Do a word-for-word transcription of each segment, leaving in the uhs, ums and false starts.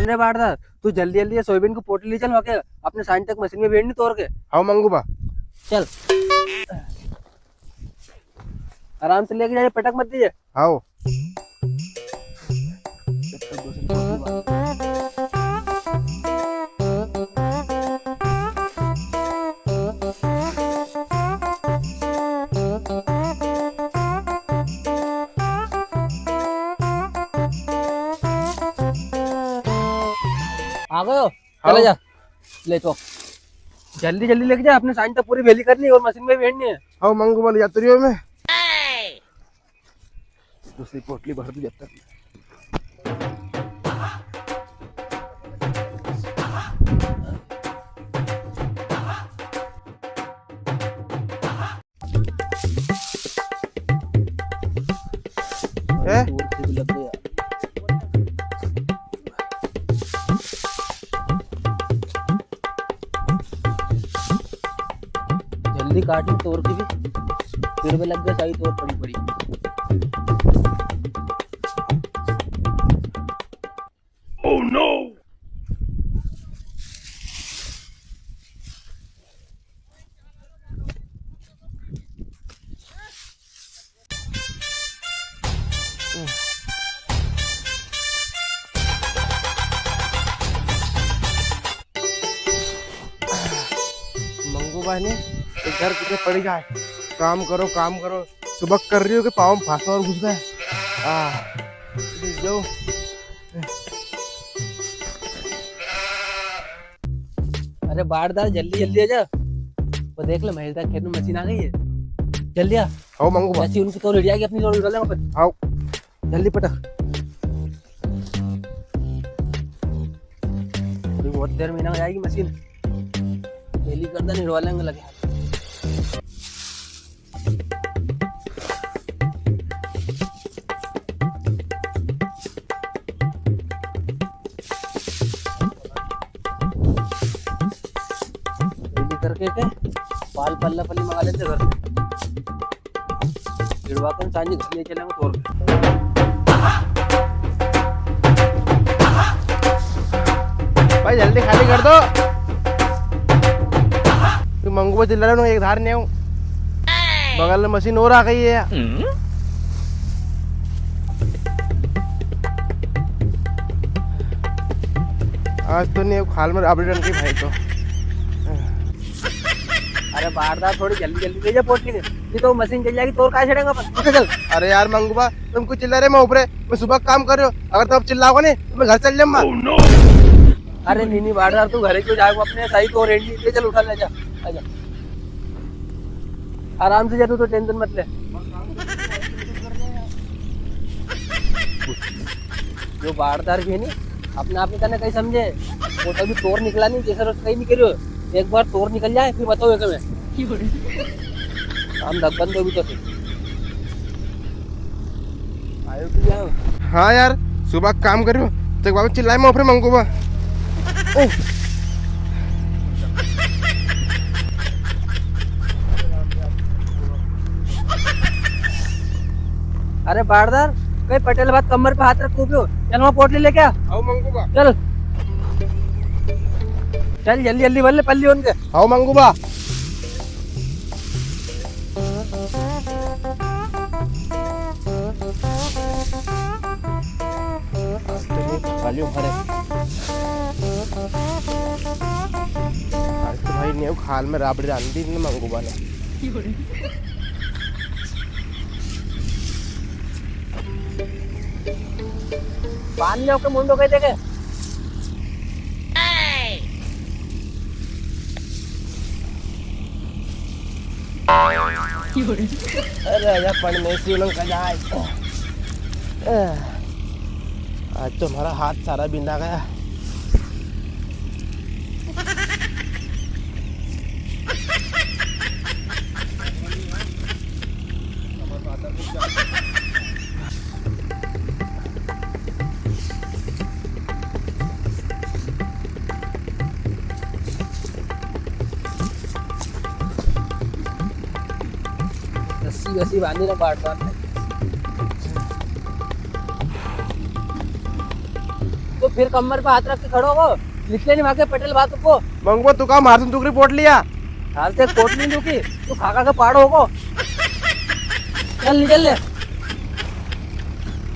अरे बाटदार, तू जल्दी जल्दी ये सोयाबीन की पोटली ले चल, वाके अपने सांझ तक मशीन में भेजनी तोड़ के। हाँ मंगू बा। चल। आराम से लेके जाइए, पटक मत दीजिए। आओ। आ गयो? चले जा। ले तो। जल्दी जल्दी लेके जा, अपने सांझ तक पूरी भेली करनी और मशीन में भेजनी है। हाँ मंगू बा, ले जातो रियो मैं। दूसरी पोटली भर दूं जब तक। हैं? जल्दी काट ली तोर की भी, पेड़ में लग गया, सारी तोर पड़ी पड़ी। Oh no! मंगू बा ने एक घर पीछे पड़ी जाए, काम करो, काम करो, सुबह कर रियो कि पाँव में फांसा और घुस गए। आ, जाओ। अरे बाटदार, जल्दी जल्दी आ जा। वो देख ले, महेश दा खेत में मशीन आ गई है, जल्दी आ। आओ मंगू बा। जैसे उनकी तोर हिट जाएगी, अपनी तोर हिट लेंगे अपन। आओ। जल्दी पटक। अभी बहुत देर में ना आएगी मशीन। भेली कर दे, हिड़वा लेंगे लगे। भेली करके के पाल पल्ला पल्ली मंगा लेते घर से। गिड़वा कर सांझी घर ले चलेंगे तोर के। भाई जल्दी खाली कर दो। तू मंगू बा चिल्ला रहे हो, एक धार नहीं आऊं। बगल में मशीन और आ गई है। आज तो नहीं, खाल में राबड़ी रन की भाई तो। अरे बाटदार, थोड़ी जल्दी जल्दी ले जा पोटली के, नहीं तो मशीन चल जाएगी, तोर काय छेड़ेंगे अपन। उठ चल। अरे यार मंगू बा, तुम क्यों चिल्ला रहे मैं ऊपरे, मैं सुबह काम कर रहे हो, अगर तुम अब चिल्लाओगे नहीं तो मैं घर चल जाऊंगा। Oh no! अरे नी नी बाटदार, तू घरे क्यों जाएगा अपने, सही तो रेडी ले चल, उठा ले जा, आजा। आराम से जा तू, तो टेंशन मत ले। जो बाटदार भी है नी, अपने आप के कने कहीं समझे, वो तो अभी तोर निकला नहीं, जैसे रोज कहीं नहीं करियो। एक बार तोर निकल जाए, फिर बताओ एक में। हम दबन दो भी तो फिर। आयो कि जाओ। हाँ यार, सुबह काम करियो, तो एक बार चिल्लाए मैं ऊपरे मंगू बा। ओ। अरे बाटदार, कहीं पटेल बा कमर पे हाथ रख के उब्यो। चल वहाँ पोटली लेके आ। आओ मंगू बा। चल। चल जल्दी जल्दी भर ले पल्ली उनके। आओ मंगू बा। आज तो नहीं खा लियो हमारे। आज तो भाई ने खाल में राबड़ी रांधी ने मंगू बा ने। बांध ले ओके मुंडो कह देखे। अरे आजा पण में सी उलंग का जाए। आज तो हमारा हाथ सारा बिंदा गया। रस्सी वस्सी बांधी ना, बाट बांध। तो फिर कमर पे हाथ रख के खड़ो हो, निकले नी वहां के पेट्रोल बात को। मंगू बा, तू का मार तुम टुकड़ी पोट लिया? हाल से पोट नी दुखी, तू खा खा के पाड़ो होगो। चल निकल ले।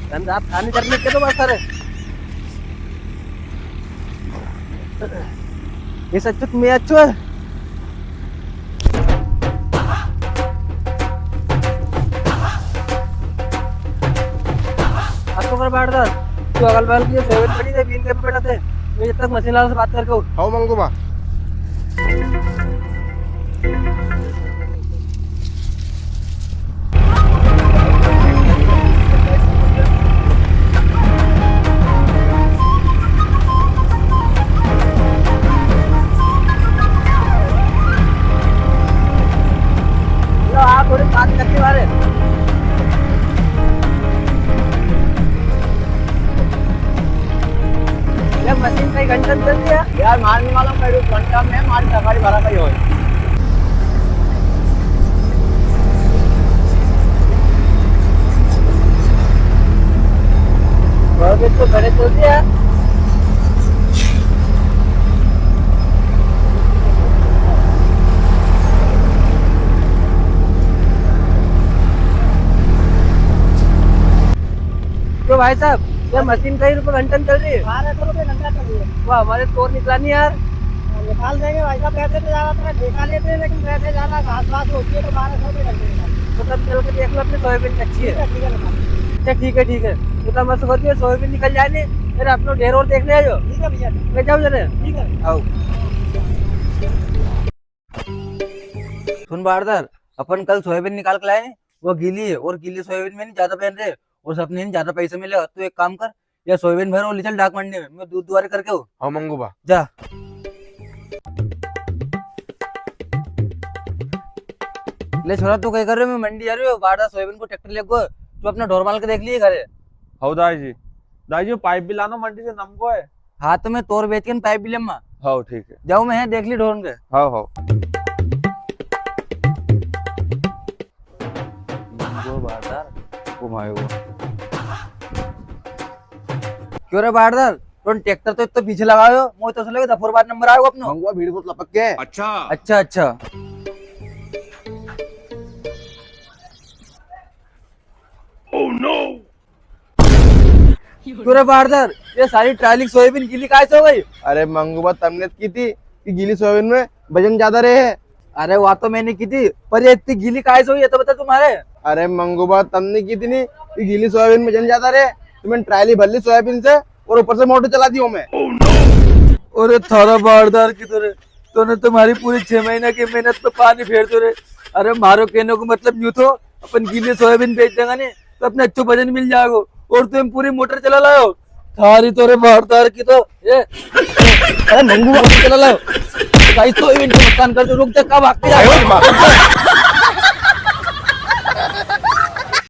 धन रात खानी करने के तो बस सारे। ये सच में अच्छो है। अब तो कर बाटदार, तू अगल बगल की जो सेवन पड़ी थे, बीन के बैठा थे, मैं जब तक मशीन वाला से बात करके हूँ। हाउ मंगू बा। लो, आप थोड़ी बात करके मारे। ये मशीन कई घंटा में चलती है? यार, मार नहीं मालूम, कई घंटा में मार सवारी भरा कई होय। और भी तो बड़े चलती है। तो भाई साहब, ये मशीन कई रुपए घंटा में चल रही है? बारह सौ रुपए घंटा चल रही है। वाह, हमारे तो और निकला नहीं यार। हाँ, निकाल देंगे भाई साहब, पैसे तो ज्यादा तरह ठेका लेते हैं, लेकिन पैसे ज्यादा घास वास होती है तो बारह सौ रुपए घंटे निकाल। तो तब चल के देख लो अपने सोयाबीन अच्छी है। ठीक है, ठीक है, निकाल। अच्छा, ठीक है, ठीक है। तो तब मत कर दियो, सोयाबीन निकल जाए नहीं, फिर अपनो ढेर और देखने आ जाओ। ठीक है भैया। ले जाओ जरा। ठीक है। आओ। सुन बारदार, अपन कल सोयाबीन निकाल के लाए, वो गीली है और गीली सोयाबीन में नहीं ज्यादा पेन रहे और अपने नहीं ज्यादा पैसे मिले। तू एक काम कर, या सोयाबीन भर और ले चल डाक मंडी में, मैं दूध दुआरे करके हूँ। हाँ मंगू बा। जा। ले छोरा, तू कई कर रहे हो? मैं मंडी जा रही हूँ, बारदार सोयाबीन को ट्रैक्टर ले गो, तू अपना ढोर माल के देख लिए घरे। हाउ दाई जी। दाई जी, पाइप भी लानो मंडी से, नमको है। हाँ, तो मैं तोर बेच के न पाइप भी लेमा। हाँ, ठीक है। जाओ, मैं है देख ली ढोर के। हाँ, हाँ। Mangu बारदार, oh my God. क्यों रे बारदार, तूने ट्रैक्टर तो इतना पीछे लगायो, मोए तो असो लगे दफोर बाद नंबर आयो अपनो। मंगू बा, भीड़ बहुत लपक के। अच्छा। अच्छा, अच्छा। Oh no! क्यों रे बारदार, ये सारी ट्राली सोयाबीन गीली काय से हो गई? अरे मंगू बा, तमने तो की थी कि गीली सोयाबीन में वजन ज्यादा रहे है। अरे वा तो मैंने की थी, पर ये इतनी गीली काय से हुई है तो बता तुम्हारे। अरे मंगू बा, तमने की थी नी कि गीली सोयाबीन में वजन ज्यादा रहे, तो मैंने ट्राली भर ली सोयाबीन से और ऊपर से मोटर चला दी मैं। अरे थारा बारदार की तो रे, तूने तुम्हारी पूरी छह महीना की मेहनत पे पानी फेर दो रे। अरे मारो कहने को मतलब यूं थो, अपन गीली सोयाबीन बेच देगा नी, तो अपने अच्छो वजन मिल जाएगो। और तुम पूरी मोटर चला लायो। थारी तो रे बारदार की तो, ए। अरे मंगू बा, मोटर चला लायो। भाई, सोयाबीन को नुकसान कर दो, रुक जा, कब भागते जा रहे हो?